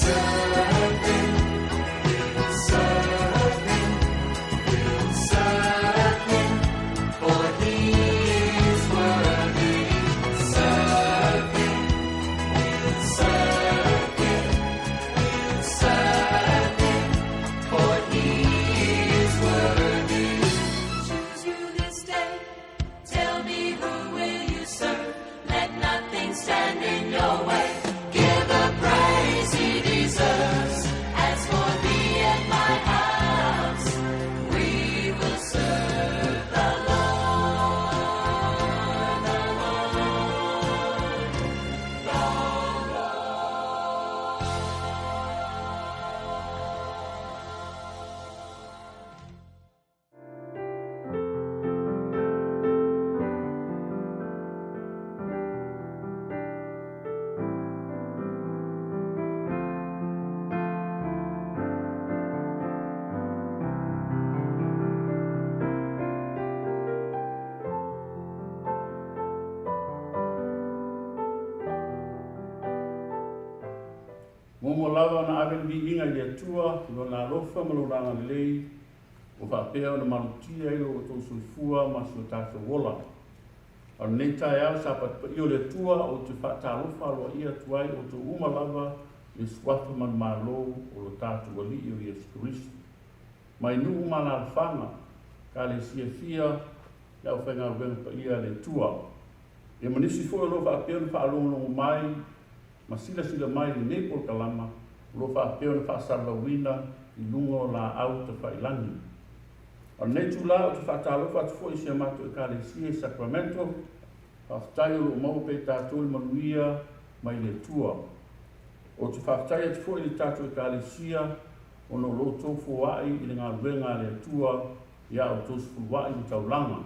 serve Him, we'll serve Him, we'll serve Him, for He is worthy. Serve Him, we'll serve Him, we'll serve Him, for He is worthy. Choose you this day, tell me who will you serve? Let nothing stand in your way. Give the praise He deserves. As for me and my house, we will serve the Lord, the Lord, the Lord. Muamua lava ona ave le viiga i le Atua i Lona alofa ma Lona agalelei ua faapea ona malutia ai lo outou soifua ma si o tatou ola. A o lenei taeao sa patipaia o le Atua ou te faatalofa aloaia atu ai outou uma lava i le suafa manumalo o lo tatou Alii o Iesu Keriso. Mai nuu ma alaalafaga, ekalesia e fia, le aufaigaluega paia a le Atua. Ia ma nisi foi o lo o faapea ona faalogologo mai ma silasila mai i lenei polokalama o lo o faapea ona faasalalauina i luga o laau tafailagi. A o lenei itula ou te faatalofa atu foi i si a matou Ekalesia i Sacramento, faafetai o lo o maua pea i tatou le manuia mai le Atua. Ou te faafetai atu foi i le tatou Ekalesia ona o lo outou foai i le galuega a le Atua i a outou sefuluai ma taulaga.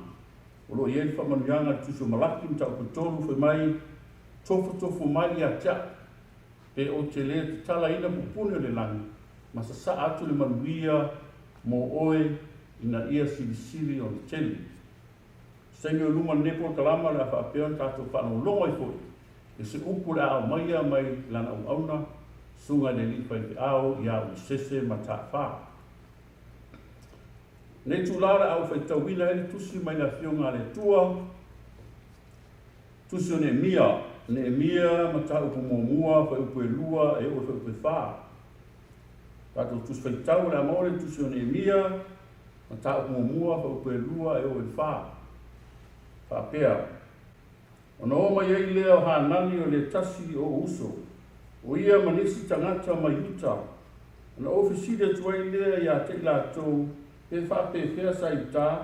O lo o i ai le faamanuiaga i le Tusi o Malaki mataupu e 3 fai mai, Tofotofo mai ia te au, pe ou te lē tatalaina pupuni o le lagi, ma sasaa atu le manuia mo oe ina ia silisili ona tele. Se taimi o luma o lenei polokalama o le a faapea ona tatou faalogologo ai foi i se upu o le a aumaia mai lana auauna, Susuga i le Alii Faifeau ia Uisese Mataafa. Lenei itula o le a ou faitauina ai le tusi mai le Afioga a le Atua, Tusi o Neemia, Neemia, mataupu muamua, fuaiupu e 2 e oo i le fuaiupu e 4. Tatou tusi faitau o le a maua le tusi o Neemia, mataupu muamua, fuaiupu e 2 e oo i le 4. Faapea, Ona oo mai ai lea o Hanani o le tasi o ou uso, o ia ma nisi tagata mai Iuta, ona ou fesili atu ai lea ia te i latou, pe faapefea sa Iuta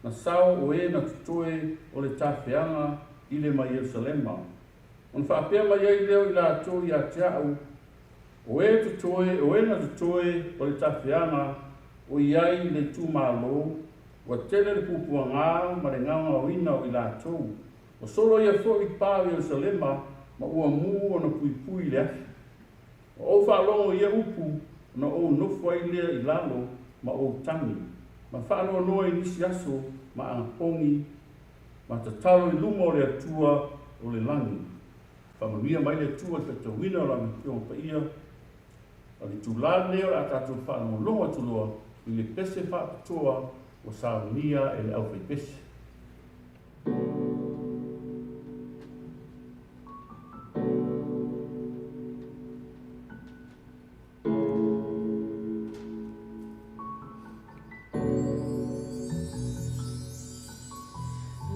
na sao o e na totoe o le tafeaga i le ma Ierusalema. Ona faapea mai ai lea o i latou ia te a'u, O e totoe, o e na totoe o le tafeaga o i ai i le itumalo, ua tele le puapuagā ma le gaogaoina o i latou. Ua soloia foi pa o Ierusalema ma ua mū ona puipui i le afi. Ua ou faalogo i ia upu, ona ou nofo ai lea i lalo ma ou tagi, ma faanoanoa i nisi aso ma agapogi, ma tatalo i luma o le Atua o le lagi. Faamanuia mai le Atua i le faitauina o Lana Afioga Paia. O le itula lenei o le a tatou faalogologo atu loa i le pese faapitoa ua saunia e le aufaipese.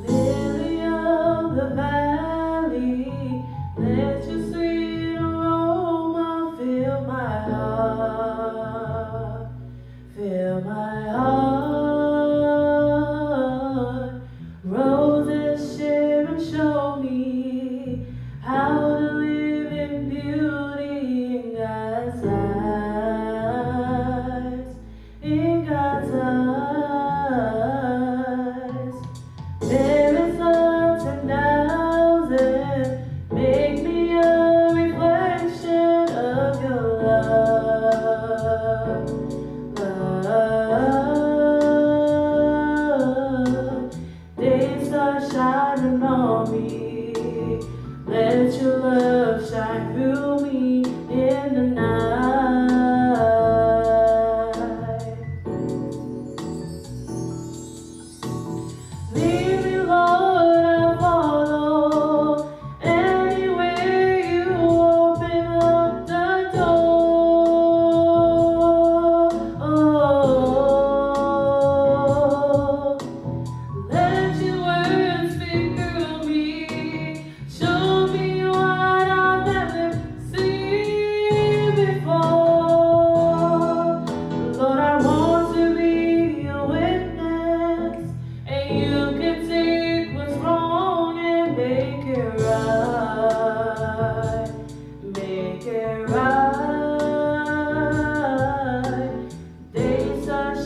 Lily of the valley, let your sweet aroma fill my heart, fill my heart. Roses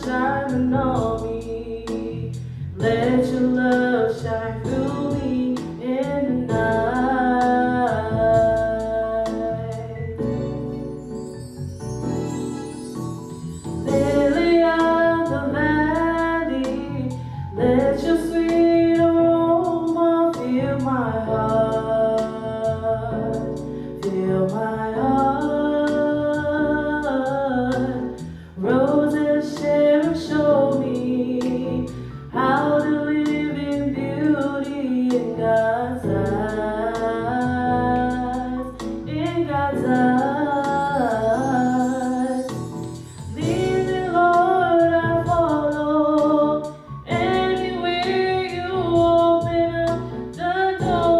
shining on me. Let your love shine through me in the night. Lily of the valley, let your sweet aroma fill my heart, fill my heart. Roses share and show me how to live in beauty in God's eyes, in God's eyes. Lead me, Lord, I follow. Anywhere you open up the door.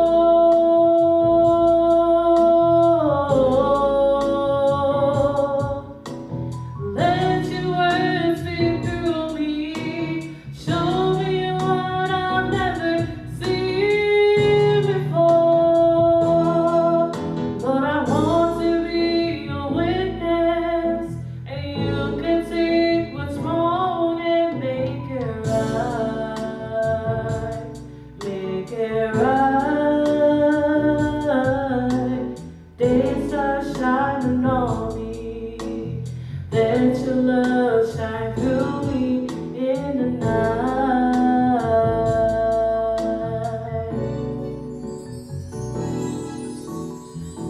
Let your words speak through me. Show me what I've never seen before. Lord, I want to be your witness, and you can take what's wrong and make it right. Make it right. Day start shining on me. Let your love shine through me in the night.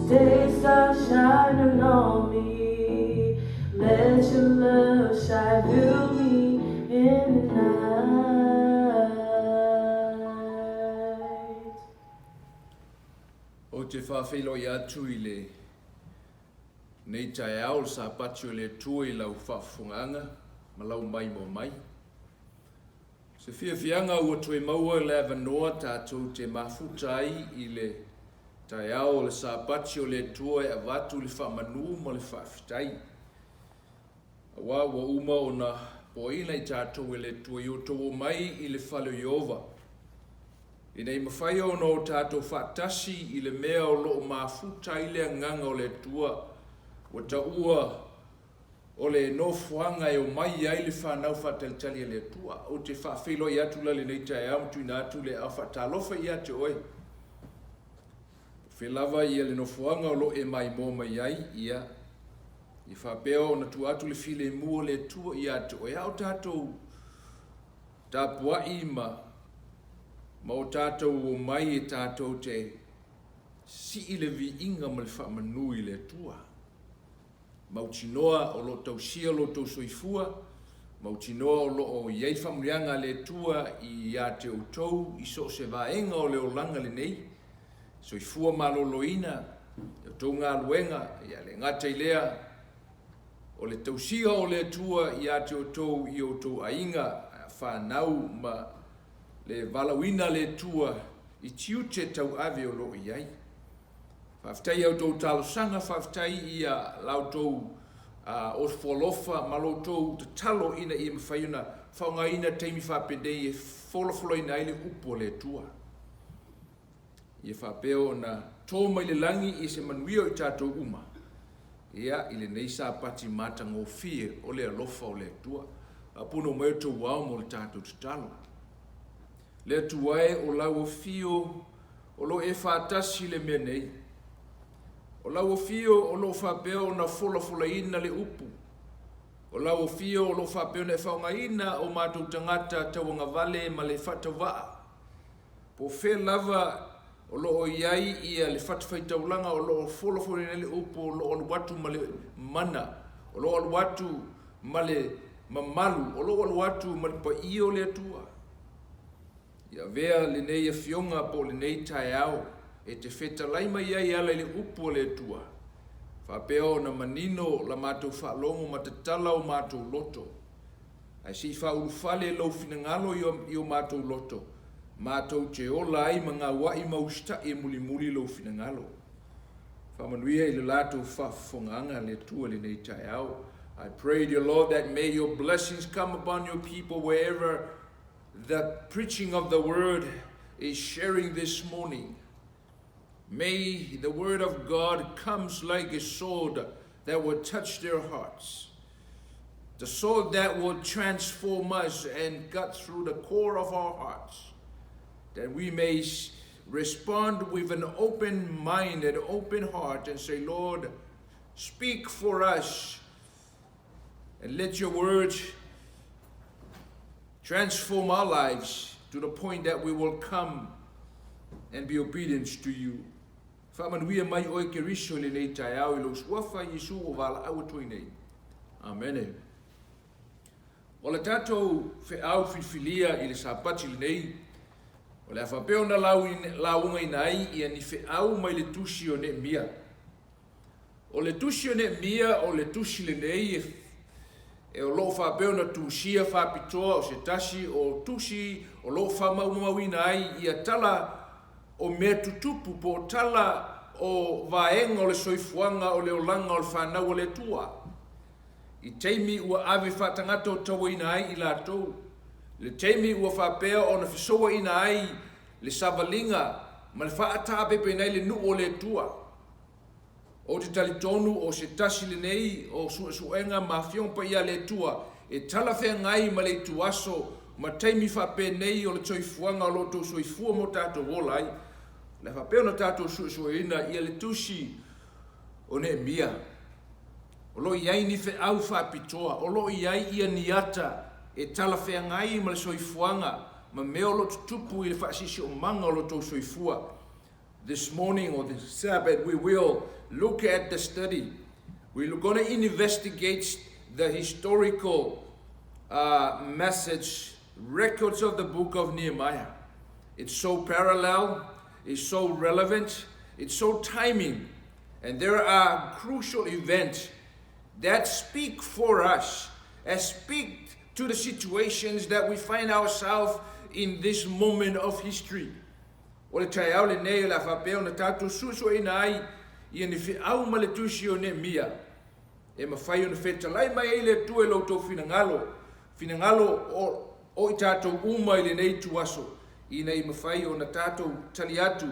Day start shining on me. Let your love shine through me in the night. Ou te faafeiloai atu i le nei taeao o le Sapati o le Atua i lau faafofogaaga ma lau maimoa mai. Se fiafiaga ua toe maua le avanoa tatou te mafuta ai i le taeao o le Sapati o le Atua e avatu le faamanu ma le faafetai. Aua ua uma ona poaina i tatou e le Atua i o outou omai i le fale o Ieova, ina ia mafai ona o tatou faatasi i le mea o lo o mafuta ai le Agaga o le Atua, ua taua o le nofoaga e omai ai le fanau faatalitali a le Atua. Ou te faafeiloai atu la i lenei taeao ma tuuina atu le aao faatalofa ia te oe. Po o fea lava ia le nofoaga o lo o e maimoa mai ai, ia, ia faapea ona tuu atu le filemu o le Atua ia te oe, a o tatou tapuai ma, ma o tatou omai e tatou te sii le viiga ma le faamanu i le Atua. Mautinoa o lo o tausia lo outou soifua, mautinoa o lo o i ai faamanuiaga a le Atua ia te outou i so o se vaega o le olaga lenei, soifua maloloina, i a outou galuega, ia le gata i lea, o le tausia o le Atua ia te outou i outou aiga, fanau ma le valaauina a le Atua i tiute tauave o lo o i ai. Faafetai i a outou talosaga, faafetai i la outou ofo alofa ma lo outou tatalo ina ia mafai ona faaaogaina taimi faapenei e folafolaina ai le upu a le Atua. Ia faapea ona to mai le lagi i se manuia o i tatou uma, ia, i lenei Sapati matagofie o le alofa o le Atua. Faapuno mai outou ao mo le tatou tatalo. Le Atua e, o lau afio o lo o e faatasi i le mea nei. O lau afio o lo o faapea ona folafolaina le upu. O lau afio o lo o faapea ona e faaaogaina o matou tagata tauagavale ma le faatauvaa. Po o fea lava o lo o i ai ia le fatafaitaulaga o lo o folafolaina ai le upu o lo o alu atu ma le mana, o lo o alu atu ma le mamalu, o lo o alu atu ma le paia o le Atua. Ia avea lenei afioga po o lenei taeao e te fetalai mai ai e ala i le upu a le Atua, faapea ona manino la matou faalogo ma tatala o matou loto. Ae se i faaulufale lou finagalo i o matou loto, matou te ola ai ma gaua'i ma usitai e mulimuli lou finagalo. Faamanuia i le latou faafofogaaga le Atua i lenei taeao. I pray, dear Lord, that may your blessings come upon your people wherever the preaching of the word is sharing this morning. May the word of God comes like a sword that will touch their hearts. The sword that will transform us and cut through the core of our hearts, that we may respond with an open mind and open heart and say, Lord, speak for us and let your word transform our lives to the point that we will come and be obedient to you. Faamanuia mai oe Keriso i lenei taeao i lou suafa Iesu ua valaau atu ai nei. Amene. O le tatou feau filifilia i le Sapati lenei, o le a faapea ona laugaina ai ia ni feau mai le tusi o Neemia. O le tusi o Neemia o le tusi lenei e, e o loo faapea ona tusia faapitoa o se tasi o tusi o loo faamaumauina ai ia tala o mea tutupu po o tala o vaega o le soifuaga o le olaga o le fanau a le Atua. I taimi ua ave faatagata o tauaina ai i latou, le taimi ua faapea ona fesouaina ai le savaliga ma le faataapepeina ai le nuu o le Atua. Ou te talitonu o se tasi lenei o suesuega ma Afioga Paia a le Atua e talafeagai ma le ituaso ma taimi faapenei o le soifuaga o lo outou soifua ma o tatou ola ai. O le a faapea ona tatou suesueina ia le tusi o Neemia. O lo o i ai ni feau faapitoa, o lo o i ai ia ni ata e talafeagai ma le soifuaga ma mea o lo o tutupu i le faasisiomaga o lo outou soifua. This morning or this Sabbath, we will look at the study. We're going to investigate the historical message records of the book of Nehemiah. It's so parallel, it's so relevant, it's so timing, and there are crucial events that speak for us and speak to the situations that we find ourselves in this moment of history. O le taeao lenei o le a faapea ona tatou suesueina ai ia ni feau ma le tusi o Neemia e mafai ona fetalai mai ai le Atua i lo outou finagalo, finagalo o, o i tatou uma i lenei ituaso, ina ia mafai ona tatou tali atu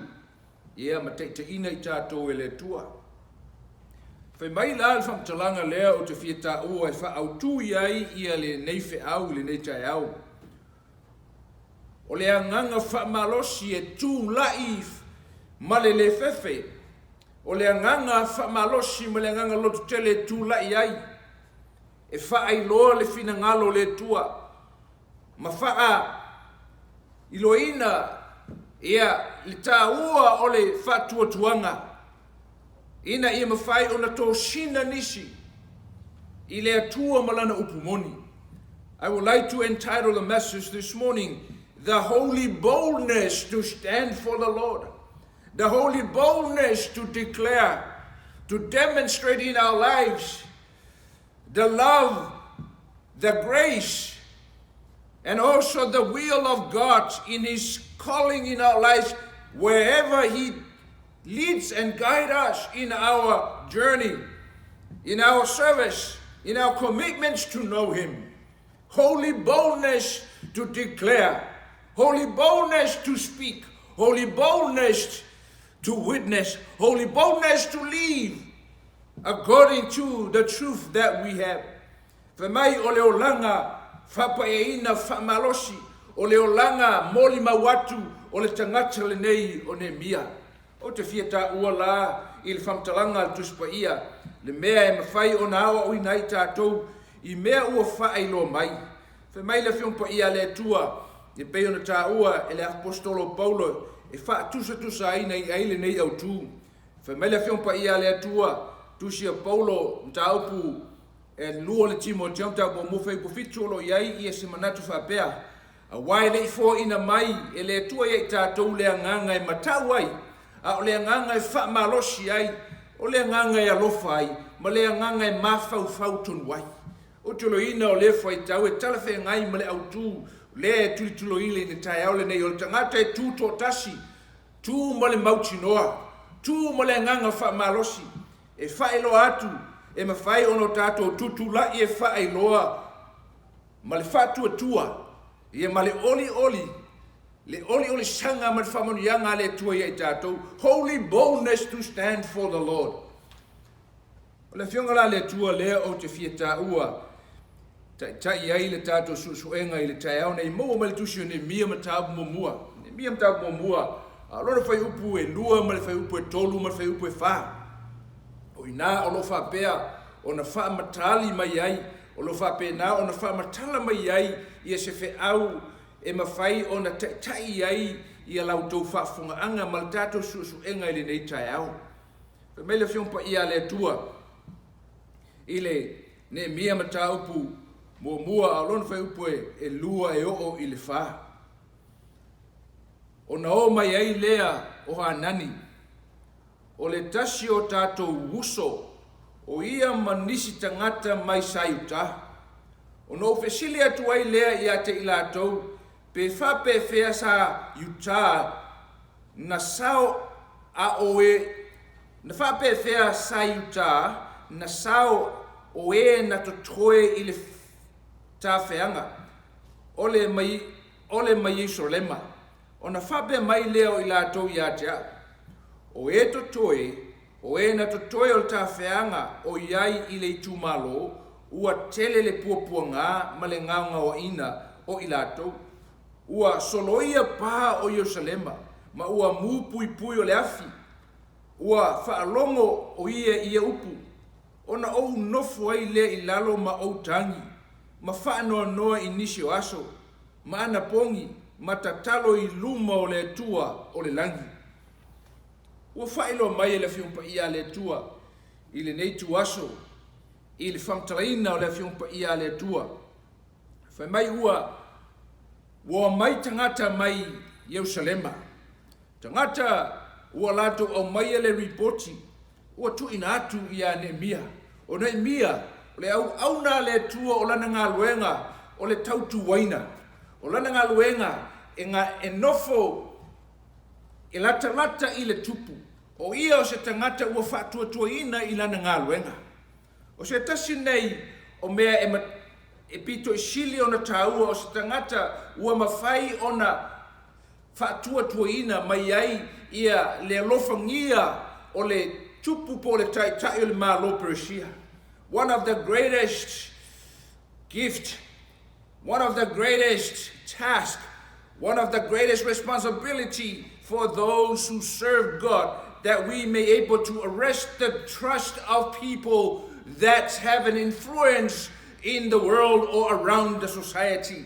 ia ma taitaiina i tatou e le Atua. Fai mai la le faamatalaga lea ou te fia taua e faaautu i ai ia lenei feau i lenei taeao. O le agaga faamalosi e tulai ma le le fefe. O le agaga faamalosi ma le agaga lototele e tulai ai e faailoa le finagalo o le Atua ma faailoaina ia le taua o le faatuatuaga ina ia mafai ona tosina nisi i le Atua ma lana upu moni. I would like to entitle the message this morning, The Holy Boldness to Stand for the Lord. The holy boldness to declare, to demonstrate in our lives the love, the grace, and also the will of God in His calling in our lives wherever He leads and guides us in our journey, in our service, in our commitments to know Him. Holy boldness to declare, holy boldness to speak, holy boldness to witness, holy boldness to live according to the truth that we have. Fai mai o le olaga faapaeaina faamalosi, o le olaga molimau atu o le tagata lenei o Neemia. Ou te fia taua la i le faamatalaga a le Tusi Paia, le mea e mafai ona aoaoina ai tatou i mea ua faailoa mai. Fai mai le Afioga Paia a le Atua, e pei ona taua e le Aposetolo o Paulo e faatusatusaina ai lenei autu. Fai mai le Afioga Paia a le Atua, Tusi a Paulo, mataupu e 2 le Timoteo, mataupu muamua fuaiupu 7, o lo o i ai ia se manatu faapea, Aua e le i foaina mai e le Atua ia i tatou le agaga e matau ai, a o le agaga e faamalosi ai, o le agaga e alofa ai, ma le agaga e mafaufau tonu ai. Ou te iloaina o lea fuaitau e talafeagai ma le autu lea e tulituloina i le taeao lenei o le tagata e tu toatasi, tu ma le mautinoa, tu ma le agaga faamalosi, e faailoa atu e mafai ona o tatou tutulai e faailoa ma le faatuatua, ia ma le olioli, le oliolisaga ma le faamanuiaga a le Atua ia i tatou, holy boldness to stand for the Lord. O le Afioga la a le Atua lea ou te fia taua. Taitai ai le tatou suesuega i le taeao nei, maua mai le tusi o Neemia mataupu muamua. Neemia mataupu muamua, a o lona fuaiupu e 2 ma le fuaiupu e 3 ma le fuaiupu e 4. O i ina o lo o faapea ona faamatali mai ai, o lo o faapena ona faamatala mai ai ia se feau e mafai ona taitai ai ia la outou faafofogaaga ma le tatou suesuega i lenei taeao. Fai mai le Afioga Paia a le Atua i le Neemia mataupu muamua a o lona fuaiupu e 2 e oo i le 4. Ona o mai ai lea o Hanani, o le tasi o tatou uso, o ia ma nisi tagata mai Saiutā. Ona ou fesili atu ai lea ia te i latou, pe faapefea sa Iutā na sao a o e na faapefea sa Iutā na sao o e na totoe i le tafeaga o le mai o le mai Ierusalema. Ona faapea mai lea o i latou ia te au, o e totoe, o e na totoe o le tafeaga o i ai i le itumalo, ua tele le puapuagā ma le gaogaoaina o i latou. Ua soloia pā o Ierusalema, ma ua mūpuipui o le afi. Ua faalogo o ia i ia upu, ona ou nofo ai lea i lalo ma ou tagi, ma faanoanoa i nisi o aso, ma anapogi, ma tatalo i luma o le Atua o le lagi. Ua faailoa mai e le Afioga Paia a le Atua i lenei ituaso i le faamatalaina o le Afioga Paia a le Atua. Fai mai ua omai tagata mai Ierusalema, tagata ua latou aumaia le ripoti ua tuuina atu ia Neemia. O Neemia, o le auauna a le Atua o lana galuega o le tautuaina. O lana galuega e nofo e latalata i le tupu. O ia o se tagata ua faatuatuaina i lana galuega. O se tasi nei o mea e pito sili ona taua o se tagata ua mafai ona faatuatuaina mai ai ia le alofagia o le tupu po o le taitai o le Malo Peresia. One of the greatest gift, one of the greatest task, one of the greatest responsibility for those who serve God, that we may able to arrest the trust of people that have an influence in the world or around the society.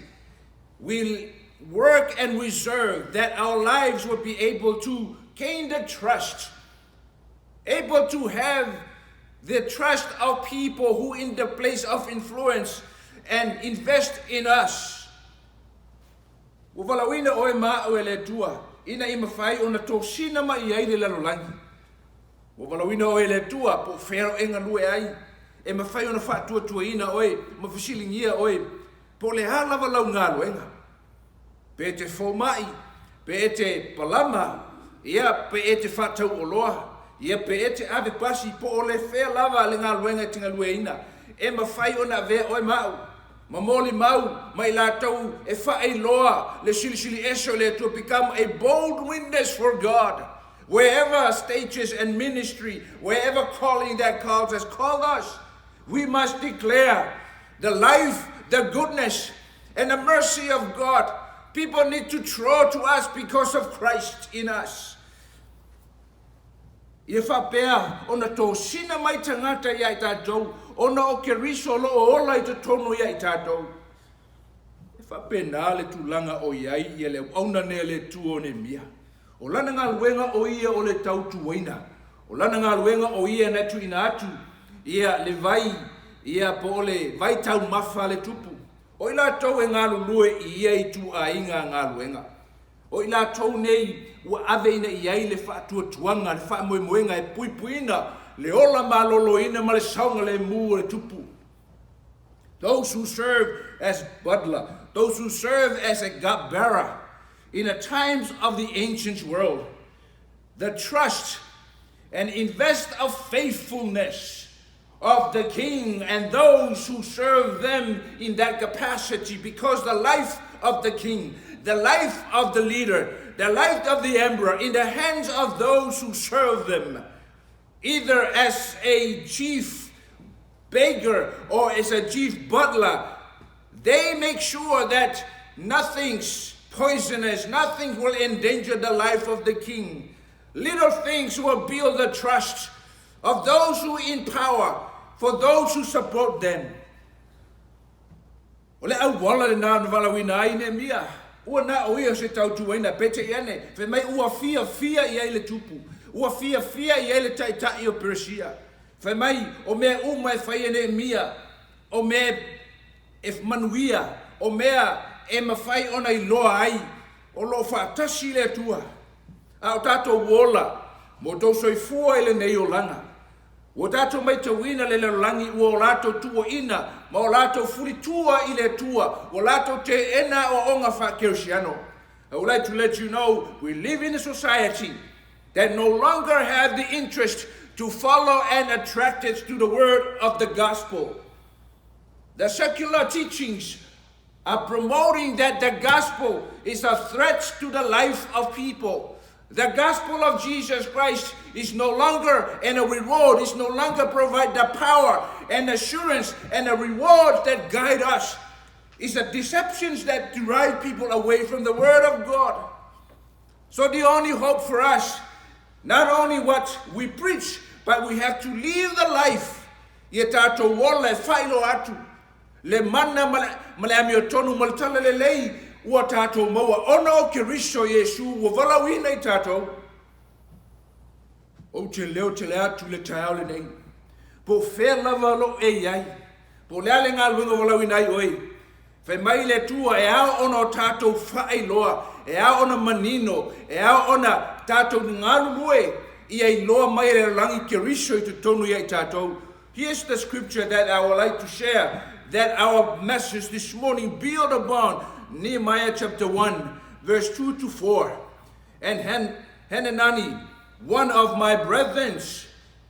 We'll work and reserve that our lives will be able to gain the trust, able to have the trust of people who in the place of influence and invest in us. Ua valaauina oe ma au e le Atua, ina ia mafai ona tosina mai ai le lalolagi. Ua valaauina oe e le Atua, po o fea e galue ai, e mafai ona faatuatuaina oe ma fesiligia oe, po o le a lava lau galuega. Pe e te fomai, pe e te palama, ia pe e te faatauoloa, ia pe e te ave pasi, po o le fea lava le galuega e te galueina, e mafai ona avea oe ma au, ma molimau ma i latou e faailoa le silisili ese o le Atua, become a bold witness for God. Wherever stages and ministry, wherever calling that calls has called us, we must declare the life, the goodness, and the mercy of God. People need to draw to us because of Christ in us. Ia faapea ona tosina mai tagata ia i tatou, ona o Keriso o lo o ola i totonu ia i tatou. E faapena le tulaga o i ai ia le auauna nei a le Atua o Neemia. O lana galuega o ia o le tautuaina. O lana galuega o ia na tuuina atu ia le vai ia po o le vai taumafa a le tupu. O i latou e galulue i ia ituaiga galuega. O i latou nei ua aveina i ai le faatuatuaga, le faamoemoega e puipuiina le ola maloloina ma le saogalemu o le tupu. Those who serve as butler, those who serve as a cupbearer in the times of the ancient world, the trust and invest of faithfulness of the king and those who serve them in that capacity, because the life of the king, the life of the leader, the life of the emperor in the hands of those who serve them, either as a chief baker or as a chief butler, They make sure that nothing's poisonous, nothing will endanger the life of the king. Little things will build the trust of those who in power for those who support them. O le auala lenā na valaauina ai Neemia, ua na o ia o se tautuaina, peitai ane, fai mai ua fiafia i ai le tupu, ua fiafia i ai le taitai o Peresia. Fai mai, o mea uma e fai e Neemia, o mea e manuia, o mea e mafai ona iloa ai, o lo o faatasi le Atua. A o tatou ola, ma outou soifua i lenei olaga, Ua tatou maitauina le lalolagi ua o latou tuuaina ma o latou fulitua i le Atua, ua latou teena aoaoga faakerisiano. I would like to let you know we live in a society that no longer have the interest to follow and attracted to the word of the gospel. The secular teachings are promoting that the gospel is a threat to the life of people. The gospel of Jesus Christ is no longer and a reward, is no longer provide the power and assurance and a reward that guide us. It's the deceptions that drive people away from the word of God. So the only hope for us, not only what we preach, but we have to live the life. Ia tatou ola e faailoa atu le mana ma le, ma le amiotonu ma le talalelei ua tatou maua ona o Keriso Iesu ua valaauina i tatou. Ou te leo tele atu i le taeao lenei, po o fea lava o lo o e i ai, po o le a le galuega ua valaauina ai oe, Fai mai le Atua e ao ona o tatou faailoa, e ao ona manino, e ao ona tatou galulue ia iloa mai e le lalolagi Keriso i totonu ia i tatou. Here's the scripture that I would like to share that our message this morning build upon Nehemiah chapter 1 verse 2 to 4. And Han- Hanani, one of my brethren,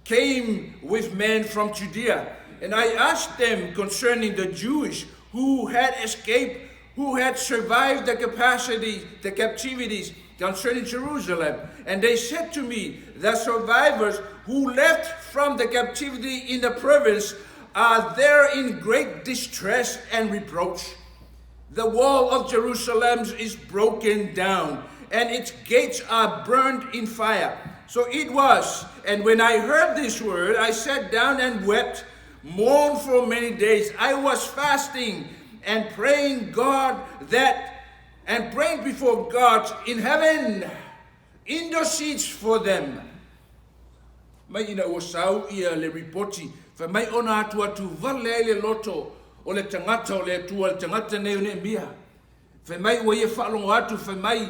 came with men from Judea. And I asked them concerning the Jews who had escaped, who had survived the capacity, the captivities concerning Jerusalem. And they said to me, the survivors who left from the captivity in the province are there in great distress and reproach. The wall of Jerusalem is broken down, and its gates are burned in fire. So it was. And when I heard this word, I sat down and wept, mourned for many days. I was fasting and praying God that, and praying before God in heaven, intercedes for them. Mai ina ua sau ia le ripoti, fai mai ona atuatu vale ai le loto o le tagata o le Atua, le tagata nei o Neemia. Fai mai ua ia faalogo atu, fai mai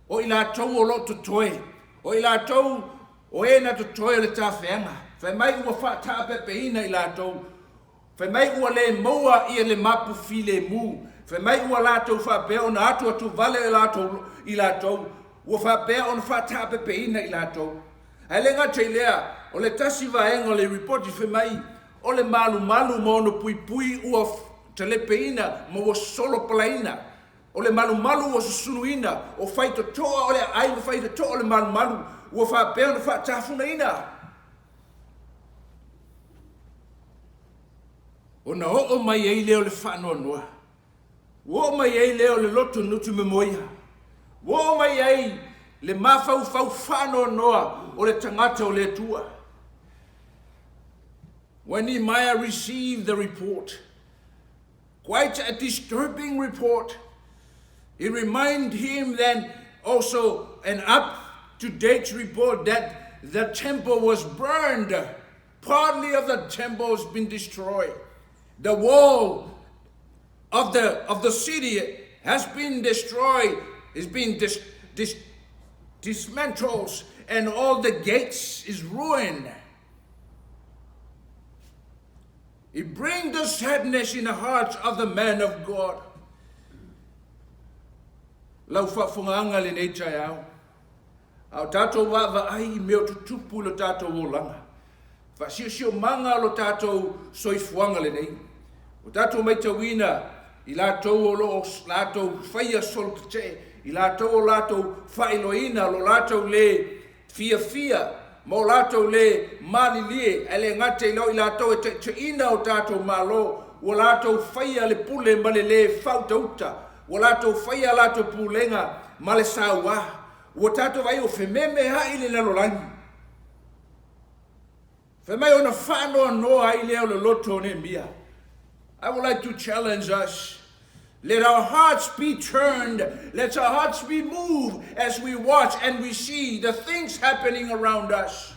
o i latou o lo o totoe, o i latou o e na totoe o le tafeaga. Fai mai ua faataapeapeina i latou. Fai mai ua le maua ia le mapu filemu. Fai mai ua latou faapea ona atuatu vale i latou, ua faapea ona faataapeapeina i latou. Ae le gata i lea, o le tasi vaega o le ripoti fai mai, o le malumalu ma ona puipui ua talepeina ma ua solopalaina. O le malumalu ua susunuina, o faitotoa o le aai ma faitotoa o le malumalu ua faapea ona faatafunaina. Ona oo mai ai lea o le faanoanoa. Ua oo mai ai lea o le loto nutumemoia. Ua oo mai ai le mafaufau faanoanoa o le tagata o le Atua. When Nehemiah received the report, quite a disturbing report, it reminded him then also an up-to-date report that the temple was burned. Partly of the temple has been destroyed. The wall of the, of the city has been destroyed, is being dis, dis, dismantled, and all the gates is ruined. It brings the sadness in the hearts of the man of God. Lau faafofogaaga i lenei taeao, a o tatou vaavaai i mea o tutupu i lo tatou olaga, faasiosiomaga o lo tatou soifuaga lenei, ua tatou maitauina i latou o lo o latou faia solotetee, i latou o latou faailoaina lo latou le fiafia ma o latou le malilie, ae le gata i lea o i latou e taitaiina o tatou Malo. Ua latou faia le pule ma le lē faautauta, ua latou faia a latou pulega ma le sauā. Ua tatou vaai ua fememea'i le lalolagi. Fai mai ona faanoanoa ai lea o le loto o Neemia. I would like to challenge us. Let our hearts be turned. Let our hearts be moved as we watch and we see the things happening around us.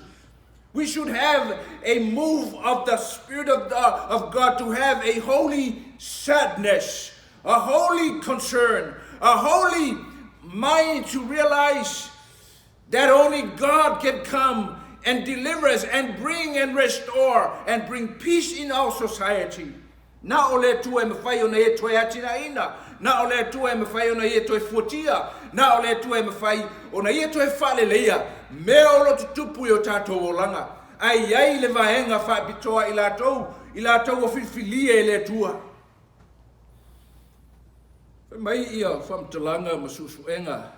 We should have a move of the Spirit of, the, of God to have a holy sadness, a holy concern, a holy mind to realize that only God can come and deliver us and bring and restore and bring peace in our society. Na o le Atua e mafai ona e toe atinaeina, na o le Atua e mafai ona e toe fuatia, na o le Atua e mafai ona ia toe faaleleia mea o lo tutupu i o tatou olaga. Ae i ai le vaega faapitoa i latou, i latou ua filifilia e le Atua. Fai mai ia faamatalaga ma suesuega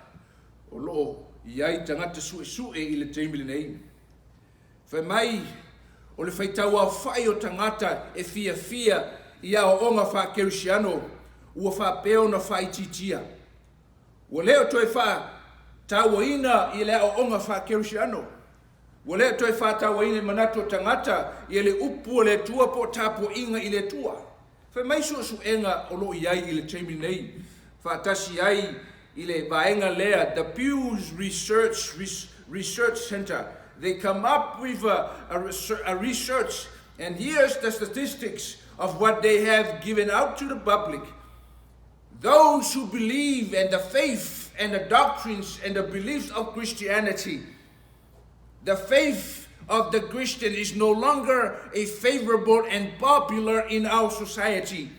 o lo o i ai tagata suesue i le taimi lenei. Fai mai, o le faitauaofai o tagata e fiafia i aoaoga faa-Kerisiano ua faapea ona faaitiitia. Ua le o toe faatauaina i le aoaoga faa-Kerisiano. Ua le o toe faatauaina i manatu o tagata ia le upu a le Atua po o tapuaiga i le Atua. Fai mai suesuega o lo o i ai i le taimi nei, faatasi ai i le vaega lea, the Pew Research Research Center, they come up with a, a, a research and here's the statistics of what they have given out to the public. Those who believe in the faith and the doctrines and the beliefs of Christianity, the faith of the Christian is no longer a favorable and popular in our society.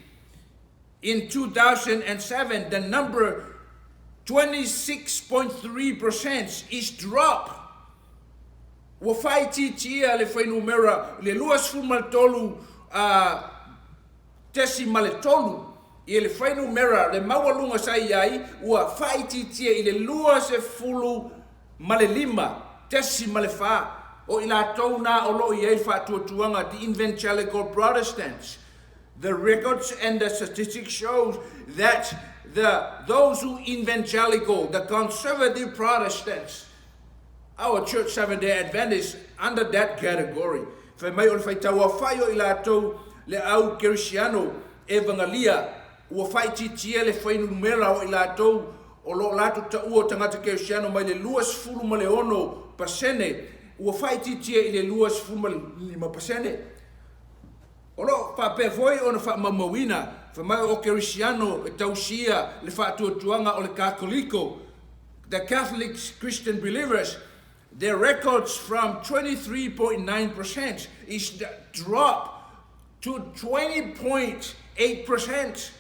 In 2007, the number 26.3% is drop. Ua faaitiitia le fuainumera i le 23 .3 i le fuainumera le maualuga sa i ai ua faaitiitia i le 25.4 o i latou na o lo o i ai le faatuatuaga the Evangelical Protestants. The records and the statistics show that the those who evangelical, the conservative Protestants, our church Seventh-day Adventist under that category. Fai mai o le faitauaofai o i latou le au Kerisiano Evangalia ua faaitiitia le fuainumera o i latou o lo o latou taua o tagata Kerisiano mai le 26% ua faaitiitia i le 25%. O lo o faapea foi ona faamaumauina fai mai o Kerisiano e tausia le faatuatuaga o le Katoliko, the Catholic Christian believers, their records from 23.9% is drop to 20.8%.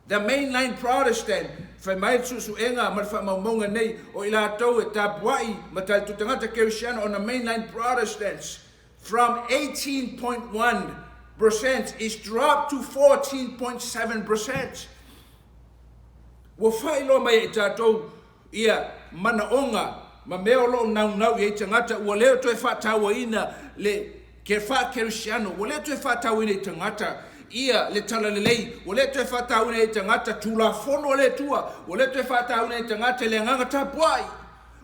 The mainline Protestant, fai mai le suesuega ma le faamaumauga nei o i latou e tapuai ma talitu tagata Kerisiano on the mainline Protestants from 18.1% is dropped to 14.7%. Ua faailoa mai e i tatou ia manaoga ma mea o lo o naunau i ai tagata ua le o toe faatauaina le ke faa-Kerisiano, ua le toe faatauaina i tagata ia le talalelei, ua le toe faatauaina i tagata Tulafono a le Atua, ua le toe faatauaina i tagata le agaga tapuai.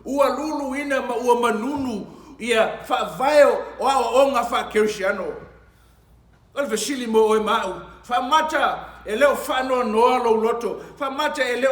Ua luluina ma ua manunu ia faavae o aoaoga faa-Kerisiano. O le fesili mo oe ma au, faamata e le o faanoanoa lou loto, faamata e le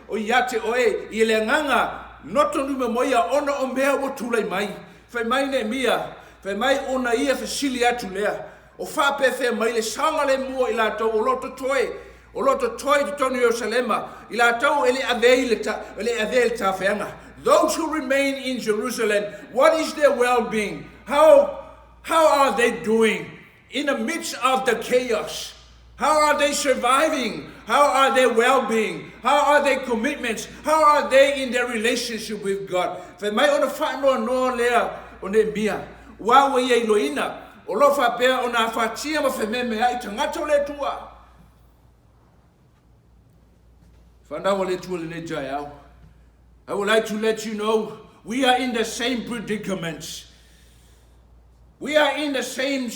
o ia te oe i le agaga notonumamoia ona o mea ua tulai mai. Fai mai Neemia, fai mai ona ia fesili atu lea, o faapefea mai le saogalemu o i latou o lo o totoe, o lo o totoe i totonu o Ierusalema, i latou e le avea i le, ta, e le avea i le tafeaga. Those who remain in Jerusalem, what is their well-being? How, how are they doing in the midst of the chaos? How are they surviving? How are their well-being? How are their commitments? How are they in their relationship with God? Fai mai ona faanoanoa lea o Neemia, ua ua ia iloina, o lo o faapea ona afatia ma fememeai tagata o le Atua. Whanau o le Atua lenei taeao. I would like to let you know we are in the same predicaments. We are in the same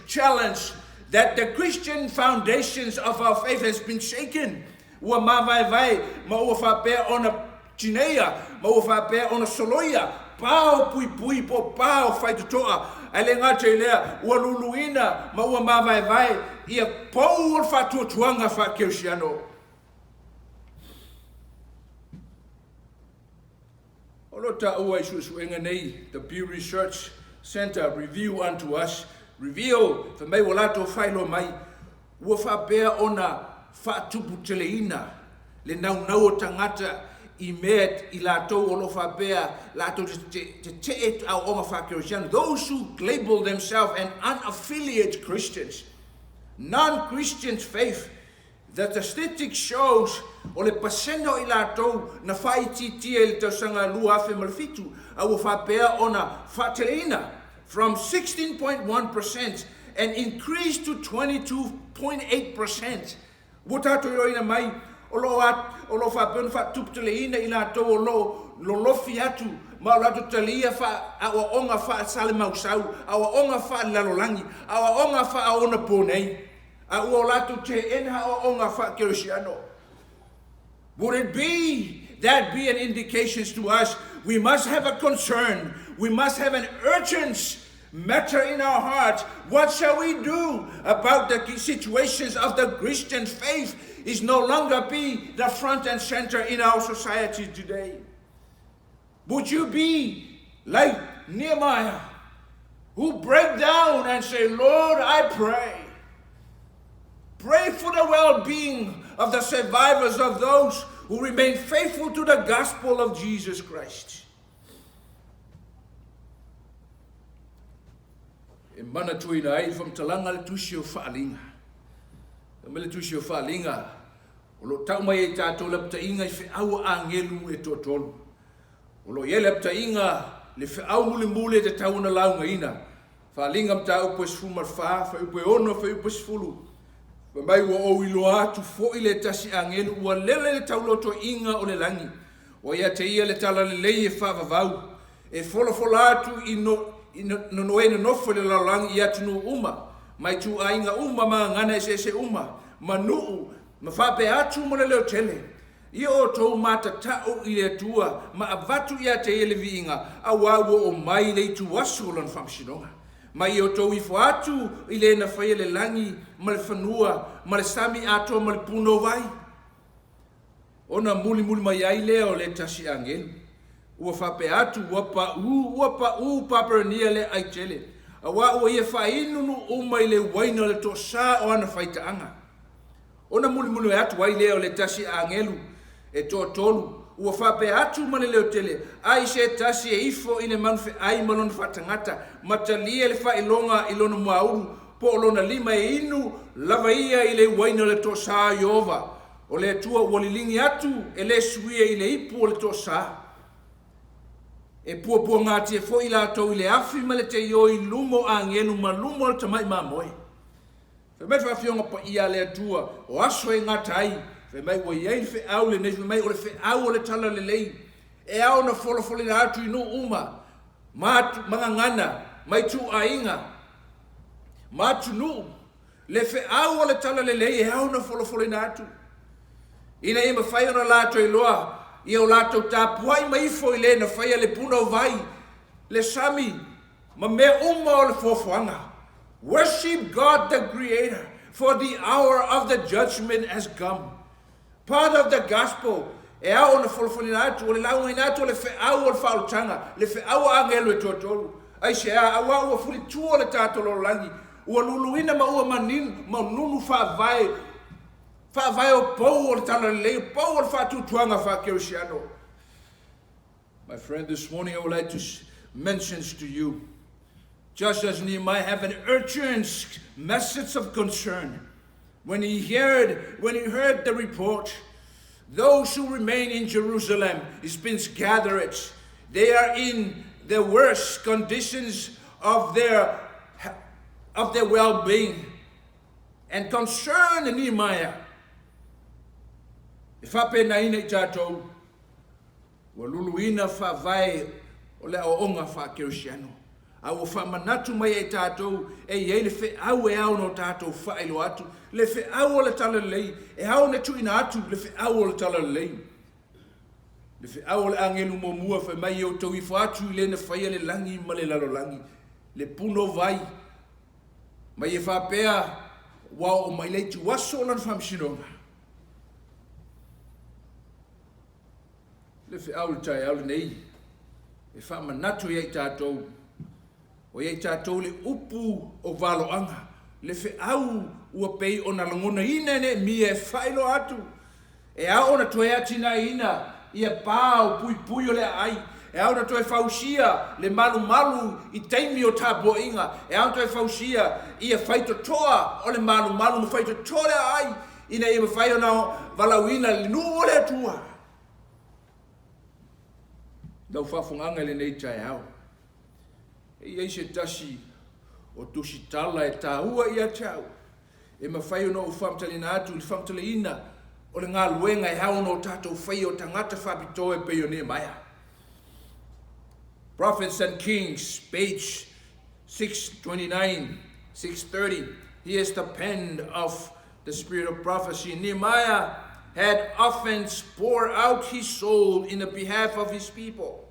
challenge. that the Christian foundations of our faith has been shaken. Ua māvaevae ma ua faapea ona tineia ma ua faapea ona soloia pao puipui po o pao faitotoa, ae le gata i lea, ua luluina ma ua māvaevae ia pou o le faatuatuaga faakerisiano. O lo o taua i suesuega nei, The Pew Research Center Review Unto Us, Reveal, fai mai ua latou faailoa mai, ua faapea ona faatuputeleina le naunau o tagata i mea i latou o lo o faapea latou te tetee aoaoga faa-Kerisiano, those who label themselves an unaffiliated Christians, non-Christian faith. The statistics shows o le pasene o i latou na faaitiitia i le tausaga 2007 a ua faapea ona faateleina from 16.1% and increased to 22.8%. Ua tatou iloaina mai o lo o o lo o faapea ona faatuputeleina i latou o lo o lolofi atu ma o latou talia faa-aoaoga faa-salemausau, aoaoga faale-lalolagi, aoaoga faa-onaponei. A ua o latou teena aoaoga faakerisiano. Would it be that be an indication to us we must have a concern, we must have an urgent matter in our hearts? What shall we do about the situations of the Christian faith is no longer be the front and center in our society today? Would you be like Nehemiah, who break down and say, Lord, I pray. Pray for the well-being of the survivors of those who remain faithful to the gospel of Jesus Christ. E manatuaina ai le faamatalaga le Tusi o Faaaliga. Fai mai le Tusi o Faaaliga, o lo o tau mai ai tatou le apataiga i feau a agelu e toatolu. O lo o i ai le apataiga le feau mulimuli e tatau ona laugaina. Faaaliga mataupu e 14, fuaiupu e 6, fuaiupu e 10. Fai mai ua ou iloa atu foi le tasi agelu ua lele le taulotoiga o le lagi. Ua ia te ia le talalelei e faavavau, e folafola atu i no, i no, e nonofo i le lalolagi i atunuu uma, ma ituaiga uma ma gagana eseese uma, ma nuu, ma faapea atu ma le leotele. Ia outou matatau i le Atua ma avatu ia te Ia le viiga, auā ua oo mai le ituaso o Lona faamasinoga. Ma ia outou ifo atu i le na faia le lagi ma le fanua ma le sami atoa ma le punouai. Ona mulimuli mai ai lea o le tasi agelu, ua faapea atu, Ua paū, ua paū Papelonia le ai tele, auā ua ia faainu nuu uma i le uaina o le toasā o ana faitaaga. Ona mulimuli atu ai lea o le tasi agelu e toatolu, ua faapea atu ma le leo tele, Ai se tasi e ifo i le manufeai ma lona faatagata, ma talia le faailoga i lona muaulu, po o lona lima e inu lava ia i le uaina o le toasā o Ieova, o le Atua ua liligi atu e le suia i le ipu o le toasā. E puapuagatia foi latou i le afi ma le teioi i luma o agelu ma luma o le tamai mamoe. Fai mai le faafioga paia a le Atua, o aso e gata ai, fai mai ua i ai le feau lenei, fai mai o le feau o le talalelei, e ao ona folafolina atu i nuu uma, ma ma gagana, ma ituaiga, ma atunuu, le feau o le talalelei e ao ona folafolaina atu, ina ia mafai ona latou iloa ia o latou tapuai mai ifo i le na faia le puna o vai, le sami, ma mea uma o le foafoaga. Worship God the Creator, for the hour of the judgment has come. Part of the gospel e ao ona folafolaina atu, o le laugaina atu o le feau o le faaolataga, le feau a agelu e toatolu. Aisea? Auā ua fulitua le tatou lalolagi, ua luluina ma ua manino, ma nunu faavae, faavae o pou o le talalelei, o pou o le faatuatuaga faakerisiano. My friend, this morning I would like to mention to you, just as Nehemiah have an urgent message of concern, when he heard, when he heard the report, those who remain in Jerusalem is been gathered. They are in the worst conditions of their of their well-being. And concern Nehemiah. E faapenaina i tatou, ua luluina faavae o le aoaoga faakerisiano. A ua faamanatu mai e tatou e i ai le feau e ao ona tatou faailoa atu, le feau o le Talalelei, e ao ona tuuina atu le feau o le Talalelei. Le feau o le agelu muamua fai mai e outou ifo atu i le na faia le lagi ma le lalolagi, le punovai, ma ia faapea ua oo mai le ituaso o lana faamasinoga. Le feau i le taeao lenei e faamanatu ia i tatou, o ia i tatou le upu o valoaga, le feau ua pei ona lagonaina e Neemia e faailoa atu, e ao ona toe atinaeina ia pa o puipui o le aai, e ao ona toe fausia le malumalu i taimi o tapuaiga, e ao ona toe fausia ia faitotoa o le malumalu ma faitotoa o le aai, ina ia mafai ona valaauina le nuu o le Atua. Lau faafofogaaga i lenei taeao, e i ai se tasi o tusitala e taua ia te au, e mafai ona ou faamatalaina atu i le faamatalaina o le galuega e ao ona o tatou faia o tagata faapitoa e pei o Nehemiah. Prophets and Kings, page 629, 630. He is the pen of the spirit of prophecy. Nehemiah had often poured out his soul in the behalf of his people.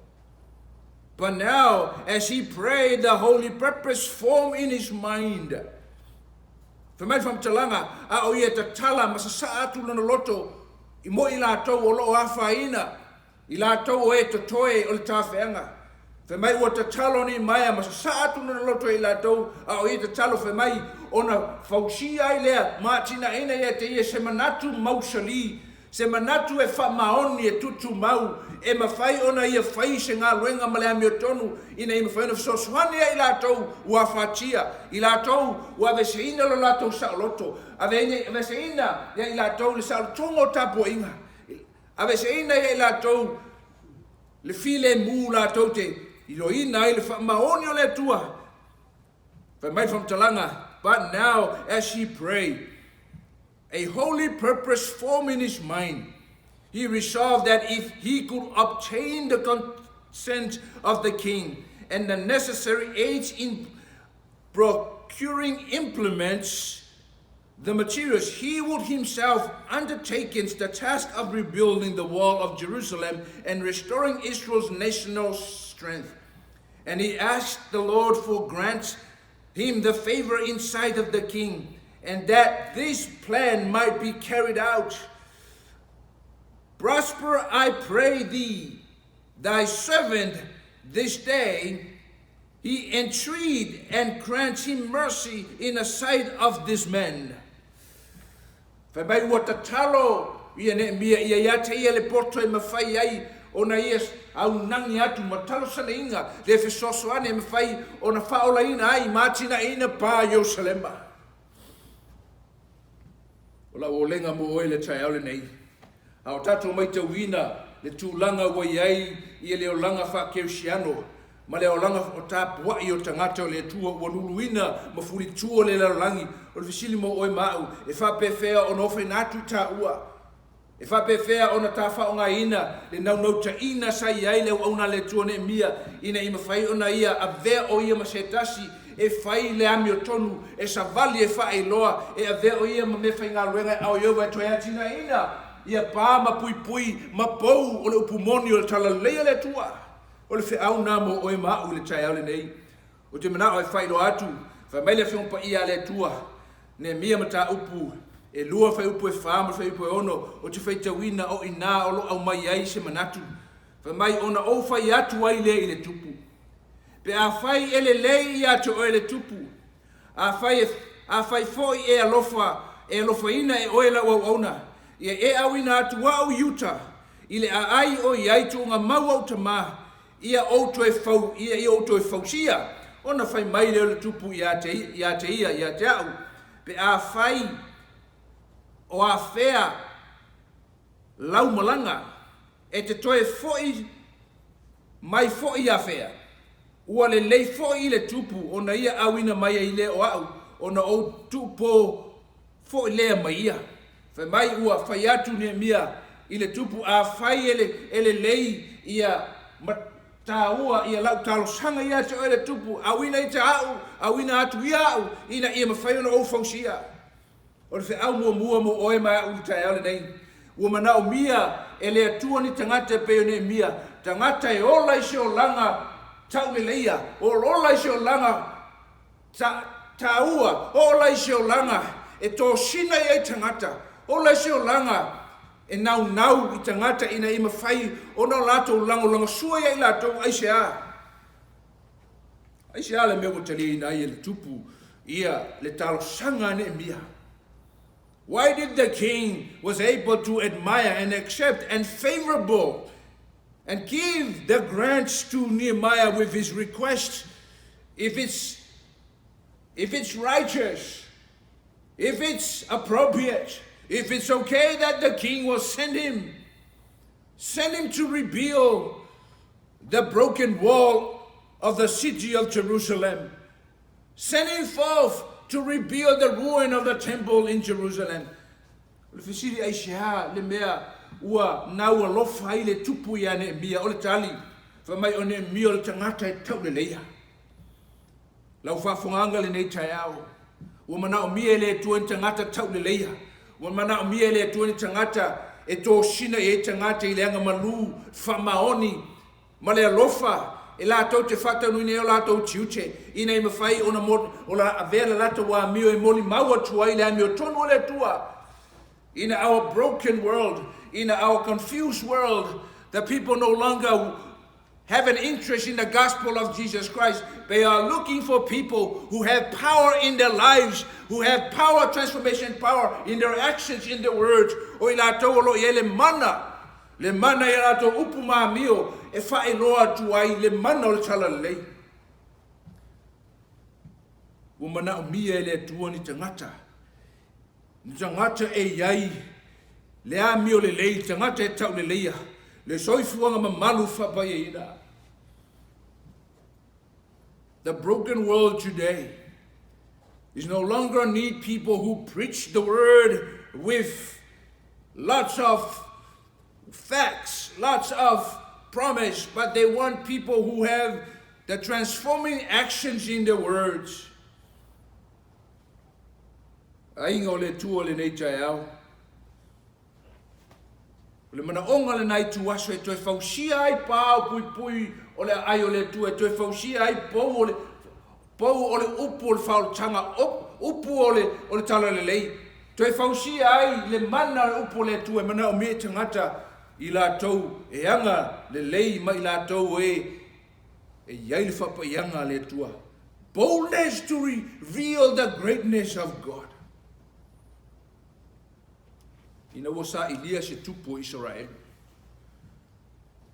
But now, as he prayed, the holy purpose formed in his mind. Fai mai le faamatalaga, a o ia tatala ma sasaa atu lona loto i mo i latou o loo afaina, i latou o e totoe o le tafeaga. Fai mai ua tatalo Nehemiah ma sasaa atu lona loto i latou, a o ia tatalo fai mai ona fausia ai lea ma atinaeina ia te ia se manatu mausali, se manatu e faamaoni e tutumau, e mafai ona ia fai se galuega ma le amiotonu ina ia mafai ona fesoasoani ai i latou ua afatia, i latou ua aveseina lo latou saoloto, aveseina ia i latou le saolotoga o tapuaiga, aveseina ia i latou le filemu latou te iloina ai le faamaoni o le Atua. Fai mai le faamatalaga, but now as he prayed, a holy purpose formed in his mind. He resolved that if he could obtain the consent of the king and the necessary aids in procuring implements, the materials, he would himself undertake the task of rebuilding the wall of Jerusalem and restoring Israel's national strength. And he asked the Lord for grant him the favor in sight of the king, and that this plan might be carried out. Prosper, I pray thee, thy servant this day. He entreated, and grant him mercy in the sight of this man. Fai mai ua tatalo ia Neemia ia ia te ia le poto e mafai ai ona ia aunagi atu ma talosagaina le fesoasoani e mafai ona faaolaina ai ma atinaeina pa Ierusalema. O lau olega mo oe le taeao lenei, a o tatou matauina le tulaga ua i ai ia le olaga faakerisiano ma le olaga o tapuai o tagata o le Atua ua luluina ma fulitua le lalolagi, o le fesili mo oe ma au, e faapefea ona ofaina atu i taua? E faapefea ona ta faaaogaina le naunautaiga sa i ai le auauna a le Atua Neemia ina ia mafai ona ia avea o ia ma se tasi e fai le amiotonu, e savali, e faailoa, e avea o ia ma meafaigaluega e ao Ieova e toe atinaeina ia pa ma puipui ma pou o le upu moni o le talalelei a le Atua? O le feau lena mo oe ma au i le taeao lenei. Ou te manao e faailoa atu, fai mai le Afioga Paia a le Atua, Neemia mataupu e 2 fuaiupu e 4 ma le fuaiupu e 6, ou te faitauina o i ina o lo o aumai ai se manatu. Fai mai, ona ou fai atu ai lea i le tupu, pe afai e lelei ia te oe le tupu, afai, afai foi e alofa, e alofaina e oe lau auauna, ia e auina atu au i uta, i le aai o i ai tuugamau ou tama, ia ou toe fau, ia ou toe fausia. Ona fai mai lea o le tupu ia te ia te ia, ia te au, pe afai o afea lau malaga, e te toe foi mai foi ia fea, ua lelei foi i le tupu ona ia auina mai ai lea o au, ona ou tuupo foi lea mai ia. Fai mai ua fai atu Neemia i le tupu, afai e lelei ia Taua ia lau talosaga ia te oe le tupu, auina ia te a'u, auina atu ia a'u, ina ia mafai ona ou fausia. O le feau muamua mo oe ma a'u i le taeao lenei, ua manaomia e le Atua ni tagata e pei o Neemia, tagata e ola i se olaga tauleleia, ola i se olaga ta, taua, ola i se olaga e tosina i ai tagata, ola i se olaga e naunau i tagata ina ia mafai ona o latou lagolagasua ia i latou. Aisea? Aisea le mea ua taliaina ai e le tupu ia le talosaga a Neemia? Why did the king was able to admire and accept and favorable and give the grants to Nehemiah with his request if it's righteous, if it's appropriate, if it's okay that the king will send him to rebuild the broken wall of the city of Jerusalem. Send him forth to rebuild the ruin of the temple in Jerusalem. O le fesili aisea le mea ua nau alofa ai le tupu ia Neemia? O le tali, fai mai o Neemia o le tagata e tauleleia. Lau faafofogaaga lenei taeao, ua manaomia e le Atua ni tagata tauleleia. Ua manaomia e le Atua ni tagata e tosina i ai tagata i le agamalu faamaoni ma le alofa e latou te faataunuuina ai o latou tiute ina ia mafai ona mo, o la avea le latou amio e molimau atu ai le amiotonu o le Atua. In our broken world, in our confused world, the people no longer have an interest in the gospel of Jesus Christ. They are looking for people who have power in their lives, who have power, transformation power in their actions, in their words. O i latou o lo o i ai le mana i latou upu ma amio e faailoa atu ai le mana o le talalelei. Ua manaomia e le Atua ni tagata. Ni tagata e i ai le amio lelei, tagata e tauleleia, le soifuaga mamalu faapaiaina. The broken world today is no longer need people who preach the word with lots of facts, lots of promise, but they want people who have the transforming actions in their words. Aiga o le Atua lenei taeao. O le manaoga lenei ituaso e toe fausia ai pa o puipui o le aai o le Atua, e toe fausia ai pou o le upu o le faaolataga, upu o le talalelei. Toe fausia ai le mana o le upu o le Atua e manaomia e tagata i latou e aga lelei ma i latou e i ai le faapaiaga a le Atua. Boldness to reveal the greatness of God. Ina ua sailia se tupu o Isaraelu,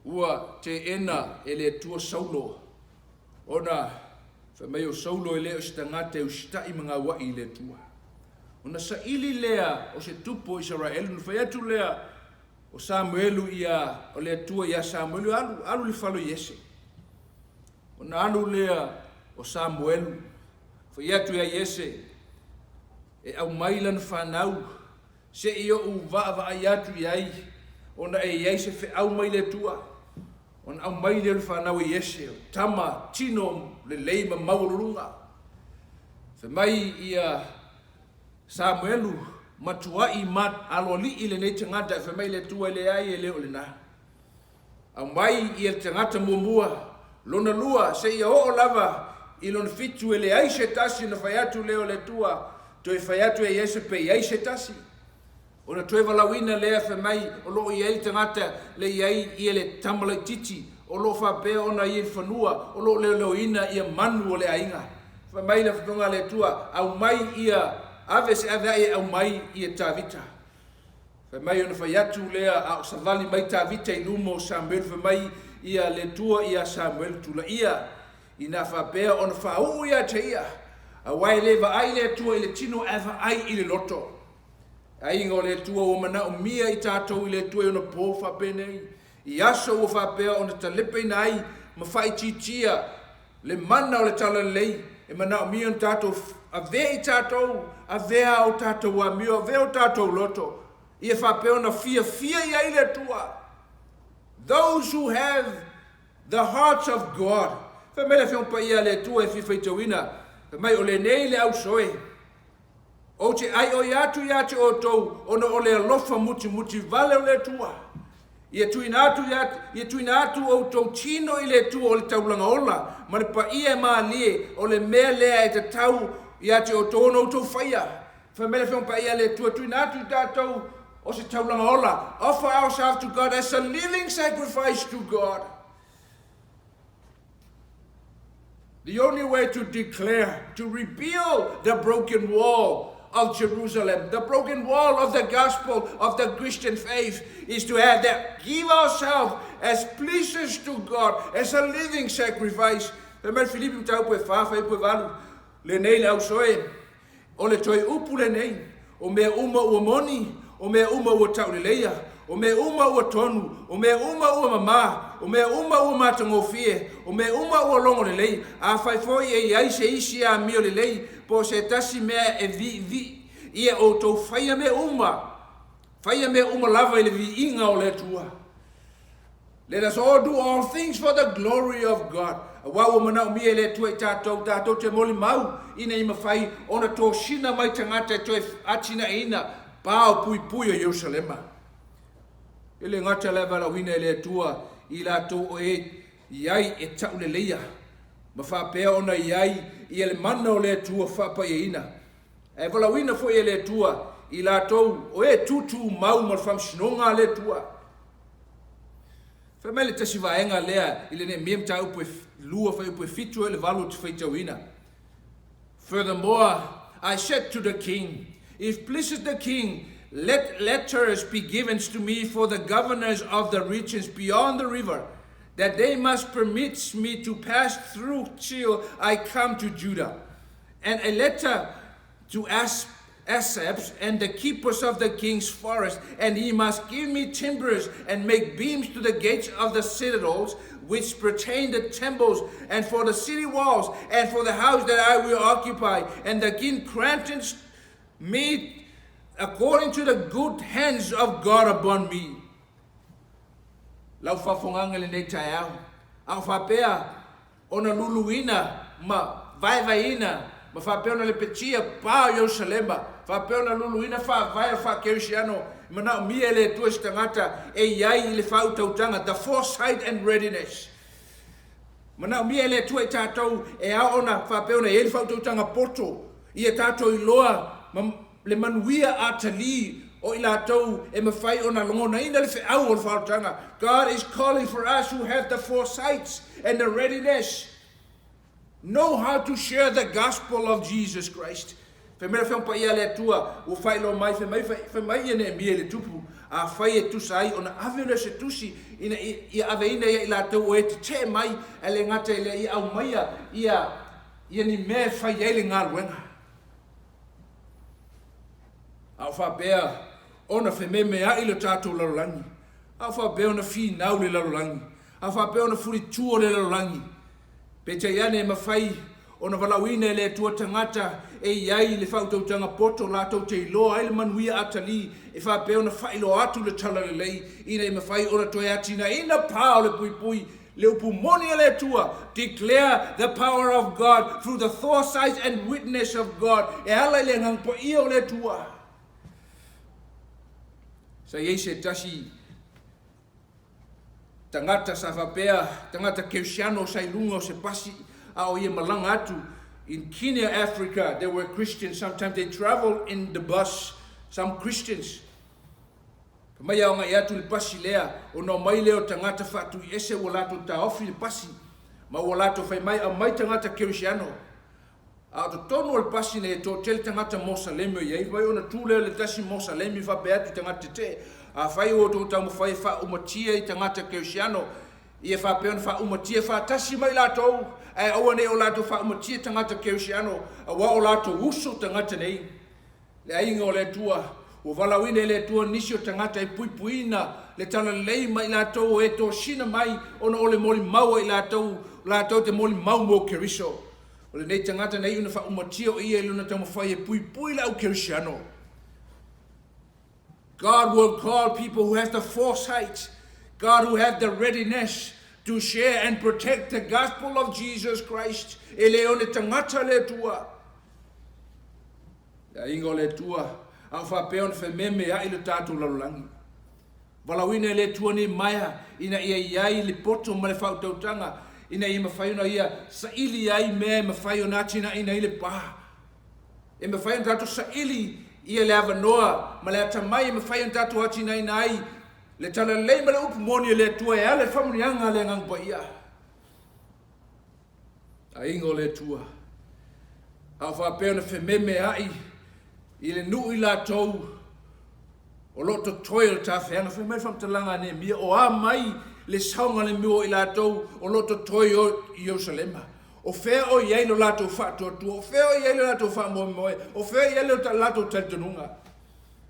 ua teena e le Atua Saulo ona fai mai o Saulo e le o se tagata e usitai ma gauai i le Atua. Ona saili lea o se tupu o Isaraelu, na fai atu lea o Samuelu ia o le Atua ia Samuelu, alu, alu le fale o Iese. Ona alu lea o Samuelu, fai atu ia Iese, e aumai lana fanau, se'i o'u vaavaai atu i ai, ona e i ai se feau mai le Atua. Ona aumai lea o le fanau e Iese, o tama tino lelei ma maualuluga. Fai mai ia Samuelu, matuai ma aloalii lenei tagata, e fai mai le Atua e leai e le o lena. Aumai ia le tagata muamua, lona lua, seia oo lava i lona fitu e leai se tasi na fai atu lea o le Atua, toe fai atu e Iese pe i ai se tasi. Ona toe valaauina lea fai mai o loo i ai le tagata le i ai ia le tama laitiiti o loo faapea ona i le fanua o loo leoleoina ia manu o le aiga. Fai mai le afioga a le Atua, aumai ia ave se ave ai e aumai ia Tavita. Fai mai ona fai atu lea a o savali mai Tavita i luma o Samuelu, fai mai ia le Atua ia Samuelu, tulaia ina faapea ona faauu ia te ia, auā e le vaai le Atua i le tino ae vaai i le loto. Aiga o le Atua, ua manaomia i tatou i le Atua i ona po faapenei, i aso ua faapea ona talepeina ai ma faaitiitia le mana o le talalelei, e manaomia ona tatou avea i tatou, avea o tatou amio, avea o tatou loto, ia faapea ona fiafia i ai le Atua. Those who have The heart of God. Fai mai le Afioga Paia a le Atua e fia faitauina, fai mai, O lenei le ausoe, ou te aioi atu ia te outou ona o le alofa mutimuti vale o le Atua. Ia tuuina atu ia, ia tuuina atu outou tino i le Atua o le taulaga ola ma le paia e malie, o le mea lea e tatau ia te outou ona outou faia. Fai mai le Afioga Paia a le Atua, tuuina atu i tatou o se taulaga ola. Offer ourselves to God as a living sacrifice to God. The only way to declare, to rebuild the broken wall of Jerusalem, the broken wall of the gospel of the Christian faith, is to have that give ourselves as pleases to God, as a living sacrifice. Fai mai Filipi mataupu e wha, whai pue valu, le nei le ausoe, O le toe upu lenei, o mea uma ua moni, o mea uma ua tauleleia, o mea uma ua tonu, o mea uma ua mamā, o mea uma ua matagofie, o mea uma ua logo lelei, afai foi e i ai se isi amio lelei, po o se tasi mea e viivii, ia outou faia mea uma, faia mea uma lava i le viiga o le Atua. Let us all do all things for the glory of God. Aua ua manaomia e le Atua i tatou, tatou te molimau ina ia mafai ona tosina mai tagata e toe atinaeina pa o puipui o Ierusalema. E le gata la e valaauina e le Atua i latou o e i ai e tauleleia, ma faapea ona i ai ia le mana o le Atua faapaiaina. Ae valaauina foi e le Atua i latou o e tutumau ma le faamasinoga a le Atua. Fai mai le tasi vaega lea i le Neemia mataupu e 2 fuaiupu e 7 e le 8 ou te faitauina. Furthermore, I said to the king, If pleases the king, let letters be given to me for the governors of the regions beyond the river, that they must permit me to pass through till I come to Judah. And a letter to ask Asaph and the keepers of the king's forest, and he must give me timbers and make beams to the gates of the citadels, which pertain the temples, and for the city walls, and for the house that I will occupy. And the king granted me according to the good hands of God upon me. Lau faafofogaga i lenei taeao, a o faapea ona luluina ma vaevaeina ma faapea ona lepetia pa o Ierusalema, faapea ona luluina faavae o faa-Kerisiano e manaomia e le Atua se tagata e i ai i le faautautaga, the foresight and readiness. Manaomia e le Atua i tatou e ao ona faapea ona i ai le faautautaga poto ia tatou iloa ma le manuia atalii o i latou e mafai ona logonaina le feau o le faaolataga. God is calling for us who have the foresight and the readiness, know how to share the gospel of Jesus Christ. Fai mai le Afioga Paia a le Atua, ua faailoa mai, fai mai, fai mai ia Neemia i le tupu, afai e tusa ai ona ave lea o se tusi ina ia aveina ia i latou o e tetee mai, ae le gata i lea ia aumaia ia ia ni mea e fai ai le galuega. A o faapea ona fememea'i le tatou lalolagi, a o faapea ona finau le lalolagi, a o faapea ona fulitua le lalolagi, peitai ane e mafai ona valaauina e le Atua tagata e i ai le faautautaga poto latou te iloa ai le manuia atalii e faapea ona faailoa atu le talalelei ina ia mafai ona toe atinaeina pa o le puipui Le upu moni a le Atua, Declare the power of God through the foresight and witness of God, e ala i le Agaga Paia o le Atua. Sa i ai se tasi tagata sa faapea, tagata Kerisiano sa i luga o se pasi a o ia malaga atu in Kenya, Africa, there were Christians, sometimes they travel in the bus, some Christians. Fai mai a agai atu le pasi lea, ona omai lea o tagata faatuiese ua latou taofi le pasi, ma ua latou fai mai, Aumai tagata Kerisiano. A o totonu o le pasi nei e toatele tagata Mosalemi o i ai, fai mai ona tu lea o le tasi Mosalemi faapea atu i tagata tetee, Afai ua outou taumafai e faaumatia i tagata Kerisiano, ia faapea ona faaumatia faatasi ma i latou, ae aua ne i o latou faaumatia tagata Kerisiano, aua o latou uso tagata nei. Le aiga o le Atua, ua valaauina e le Atua nisi o tagata e puipuina le talalelei ma i latou o e tosina mai ona o le molimau a i latou, latou te molimau mo Keriso. O lenei tagata na iu ina faaumatia o ia i lona taumafai e puipui le au Kerisiano. God will call people who have the foresight, God who have the readiness. to share and protect the gospel of Jesus Christ. E le o ni tagata le Atua. Le aiga o le Atua, a o faapea ona fememeai lo tatou lalolagi. Valaauina e le Atua Nehemaia ina ia i ai le poto ma le faautautaga ina ia mafai ona ia saili ai mea e mafai ona atinaeina ai le pa. E mafai ona tatou saili ia le avanoa ma le atamai e mafai ona tatou atinaeina ai le talalelei ma le upu moni a le Atua e ala i le faamanuiaga a le Agaga Paia. Aiga o le Atua, a o faapea ona fememeai i le nuu i latou o lo o totoe o le tafeaga. Fai mai le faamatalaga a Neemia, o a mai le saogalemu o i latou o lo o totoe o Ierusalema? O fea o i ai lo latou faatuatua? O fea o i ai lo latou faamoemoe? O fea o i ai lo latou talitonuga?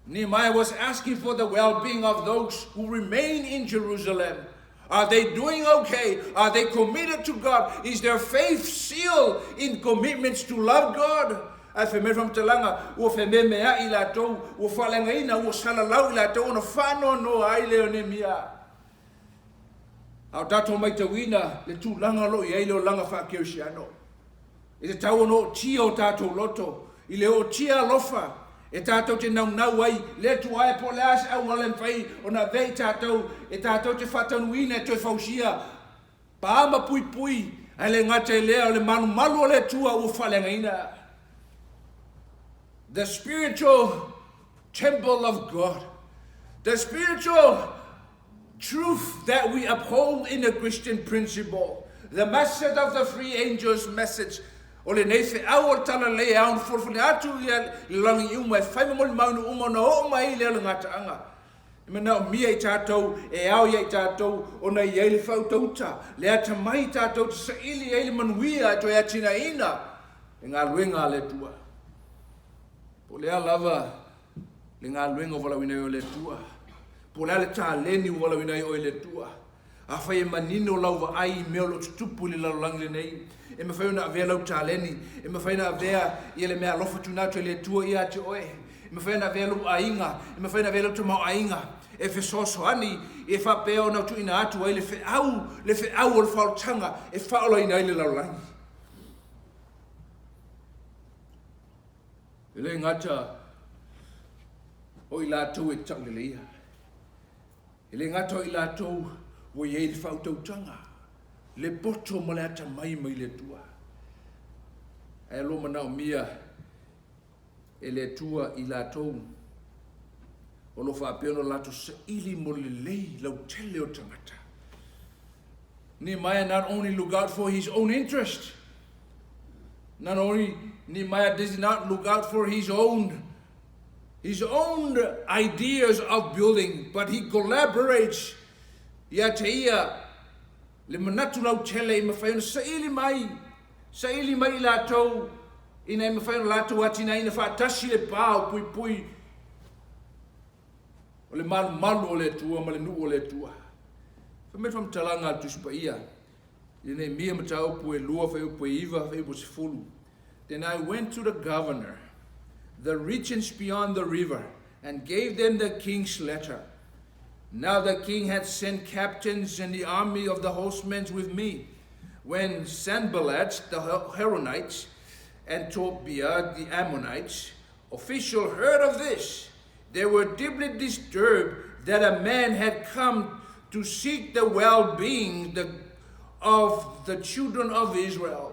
Nehemiah was asking for the well-being of those who remain in Jerusalem. Are they doing okay? Are they committed to God? Is their faith sealed in commitments to love God? Ae fai mai le faamatalaga, ua fememeai i latou, ua faaleagaina, ua salalau i latou ona faanoanoa ai lea o Neemia. A o tatou matauina le tulaga o lo o i ai le olaga faakerisiano. E tatau ona ootia o tatou loto i le ootia alofa e tatou te naunau ai le Atua e po o le a se auala e mafai ona avea i tatou e tatou te faataunuuina e toe fausia pa ma puipui, ae le gata i lea o le malumalu o le Atua ua faaleagaina. The spiritual temple of God. The spiritual truth that we uphold in the Christian principle. The message of the three angels message. O lenei feau o le talalelei e ao ona folafoli atu i le lalolagi uma e fai ma molimau uma ona oo mai ai lea o le gataaga. E manaomia i tatou, e ao ia i tatou ona i ai le faautauta, le atamai i tatou te saili ai le manuia e toe atinaeina le galuega a le Atua. Po o le a lava le galuega ua valaauina ai oe e le Atua, po o le a le taleni ua valaauina ai oe e le Atua, afai e manino lau vaai i mea o lo o tutupu i le lalolagi lenei, e mafai ona avea lau taleni, e mafai ona avea ia le meaalofa tuuina atu e le Atua ia te oe, e mafai ona avea lou aiga, e mafai ona avea lau tamaoaiga e fesoasoani e faapea ona tuuina atu ai le feau, le feau o le faaolataga e faaolaina ai le lalolagi. E le gata o i latou e tauleleia, e le gata o i latou ua i ai le faautautaga, le poto ma le atamai mai le Atua. Ae o lo o manaomia e le Atua i latou o lo o faapea ona latou saili mo le lelei lautele o tagata. Nehemiah not only look out for his own interest, not only Nehemiah does not look out for his own his own ideas of building, but he collaborates ia te ia le manatu lautele i mafai ona saili mai, saili mai i latou ina ia mafai ona latou atinaeina faatasi le pa o puipui o le malumalu o le Atua ma le nuu o le Atua. Fai mai le faamatalaga a le Tusi Paia i le Neemia mataupu e 2 fuaiupu e 9 fuaiupu 10. Then I went to the governor, the regions beyond the river, and gave them the king's letter. Now the king had sent captains and the army of the horsemen with me. When Sanballat the Horonites and Tobiah the Ammonites official heard of this, they were deeply disturbed that a man had come to seek the well-being of the children of Israel.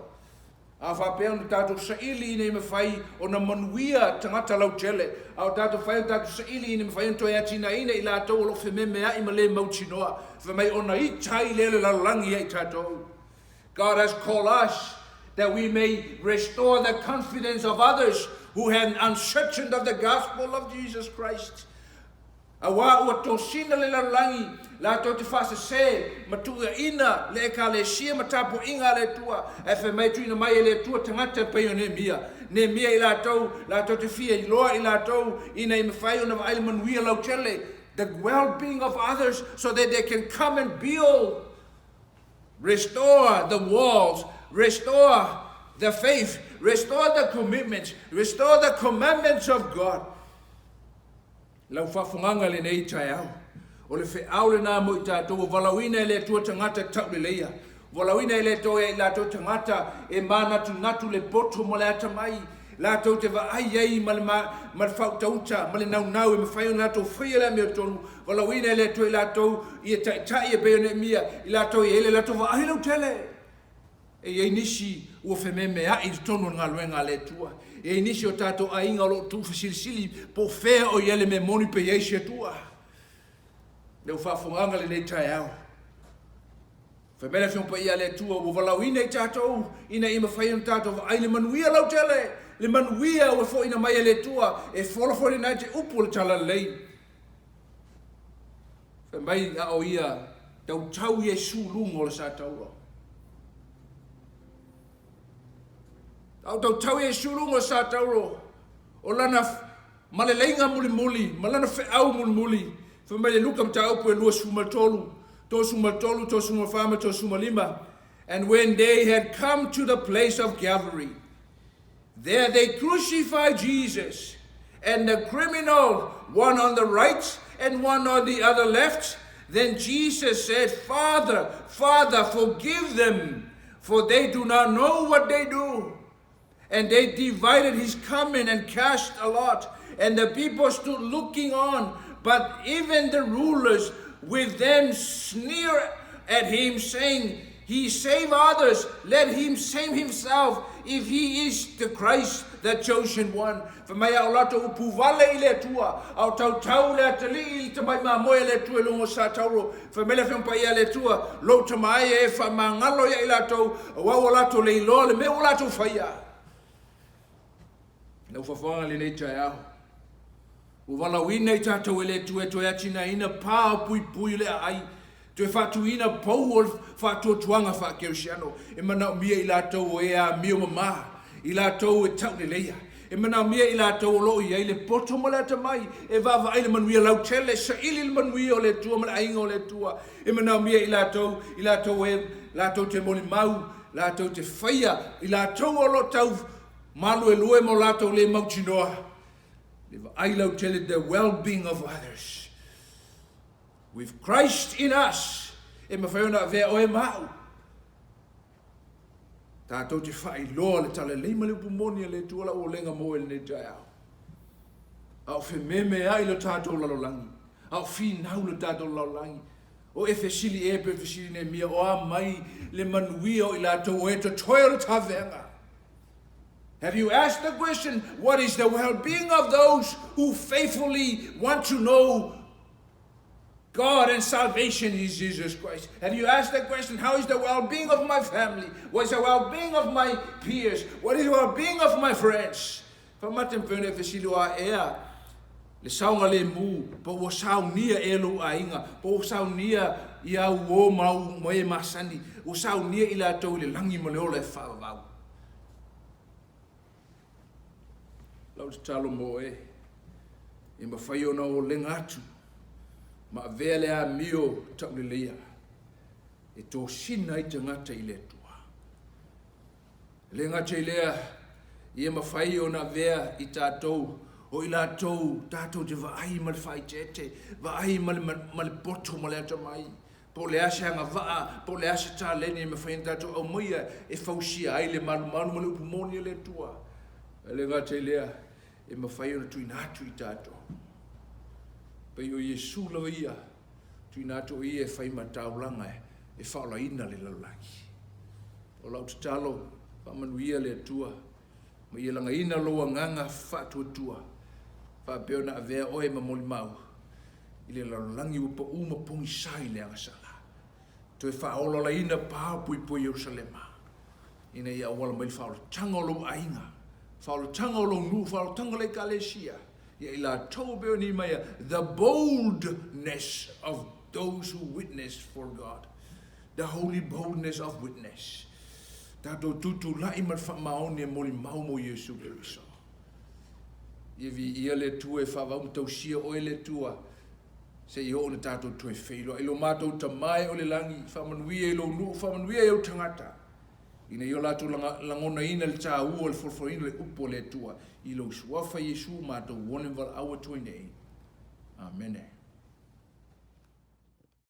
A faapea ona tatou saili ina ia mafai ona manuia tagata lautele, a o tatou fai ona tatou saili ina ia mafai ona toe atinaeina i latou o lo o fememeai ma le mautinoa, fai mai ona ita ai lea o le lalolagi ia i tatou. God has called us that we may restore the confidence of others who have uncertain of the gospel of Jesus Christ. Auā ua tosina le lalolagi latou te faasese ma tuuaina le Ekalesia ma tapuaiga a le Atua, ae fai mai tuuina mai e le Atua tagata e pei o Neemia. Neemia i latou, latou te fia iloa i latou ina ia mafai ona vaai le manuia lautele, the well-being of others so that they can come and build, restore the walls, restore the faith, restore the commitments, restore the commandments of God. Lau faafogaga i lenei taeao, O le feau lenā mo i tatou ua valaauina e le Atua tagata tauleleia. Ua valaauina e le Atua ia i latou tagata e manatunatu le poto ma le atamai, latou te vaai ai ma le, ma le faautauta ma le naunau e mafai ona latou faia le amiotonu. Valaauina e le Atua i latou ia taitai e pei o Neemia, i latou e i ai le latou vaai lautele. E i ai nisi ua fememeai i totonu o le galuega a le Atua. E i ai nisi o tatou aiga o lo o tuufesilisili po o fea o i ai le mea moni pe i ai se Atua. Lau faafofogaaga i lenei taeao, fai mai le Afioga Paia a le Atua ua valaauina i tatou ina ia mafai ona tatou vaai le manuia lautele, le manuia ua foina mai e le Atua e folafolaina ai te upu o le Talalelei. Fai mai a o ia tautau Iesu luga o le satauro. A o tautau Iesu luga o le satauro, o lana maleleiga mulimuli ma lana feau mulimuli, fai mai le Luka mataupu e 23, 33, 34 ma 35, And when they had come to the place of Calvary, there they crucified Jesus, and the criminal, one on the right and one on the other left. Then Jesus said, Father, Father, forgive them, for they do not know what they do. And they divided his garment and cast a lot. And the people stood looking on, but even the rulers with them sneer at him, saying, He saved others, let him save himself, if he is the Christ, the chosen one. Fai mai a o latou upu vale i le Atua, a o tautau le atalii i le tamai mamoe a le Atua i luga o Satauro. Fai mai le Afioga Paia a le Atua, Lou tama e, e faamagalo ia i latou, aua ua latou le iloa le mea ua latou faia. Lau faafofogaaga i lenei taeao, ua valaauina i tatou e le Atua e toe atinaeina pa o puipui o le aai, toe faatuina pou o le faatuatuaga faakerisiano. E manaomia i latou o e amio mama, i latou e tauleleia. E manaomia i latou o lo o i ai le poto ma le atamai e vaavaai le manuia lautele, saili le manuia o le Atua ma le aiga o le Atua. E manaomia i latou, i latou e latou te molimau, latou te faia, i latou o lo o tau maluelue ma o latou le mautinoa le vaai lautele, the well-being of others. With Christ in us, e mafai ona avea oe ma au. Tatou te faailoa le talalelei ma le upu moni a le Atua lau olega mo oe i lenei taeao. A o fememeai lo tatou lalolagi, a o finau lo tatou lalolagi, o e fesili ea pei o le fesili Neemia, o a mai le manuia o i latou o e totoe o le taveaga? Have you asked the question, what is the well-being of those who faithfully want to know God and salvation is Jesus Christ? Have you asked the question, how is the well-being of my family? What is the well-being of my peers? What is the well-being of my friends? Faamate mafai ona e fesili o a ea le saogalemu, po ua saunia ea lou aiga, po ua saunia i au uo ma au ma e masani, ua saunia i latou i le lagi ma le ola e faavavau. Lau tatalo mo oe, e mafai ona olega atu ma avea le amio tauleleia e tosina ai tagata i le Atua. E le gata i lea, ia mafai ona avea i tatou o i latou tatou te vaai ma le faaeteete, vaai ma le, ma le poto ma le atamai, po o le a se agavaa, po o le a se taleni e mafai ona tatou aumaia e fausia ai le malumalu ma le upu moni a le Atua. E le gata i lea, e mafai ona tuuina atu i tatou. Pei o Iesu lava ia, tuuina atu o ia e fai ma taulaga e faaolaina le lalolagi. O lau tatalo, faamanuia le Atua, ma ia lagaina lou agaga faatuatua, faapea ona avea oe ma molimau i le lalolagi ua pau ma pogisa i le agasala. Toe faaolaolaina pa o puipui Ierusalema, ina ia auala mai le faaolataga o lou aiga, faaolataga o lou nuu, faaolataga o le ekalesia, ia i latou e pei ona Nehemiah, the boldness of those who witness for God. The holy boldness of witness. Tatou tutulai ma le faamaoni e molimau mo Iesu Keriso. Ia viia le Atua e faavau ma tausia oe le Atua seia oo ina tatou toe feiloai. I lo matou Tama e o le lagi, faamanuia i lou nuu, faamanuia i ou tagata, ina ia o latou lagonaina le taua o le folafolaina o le upu a le Atua i lou Suafa Iesu matou one ma valaau atu ai nei. Amene.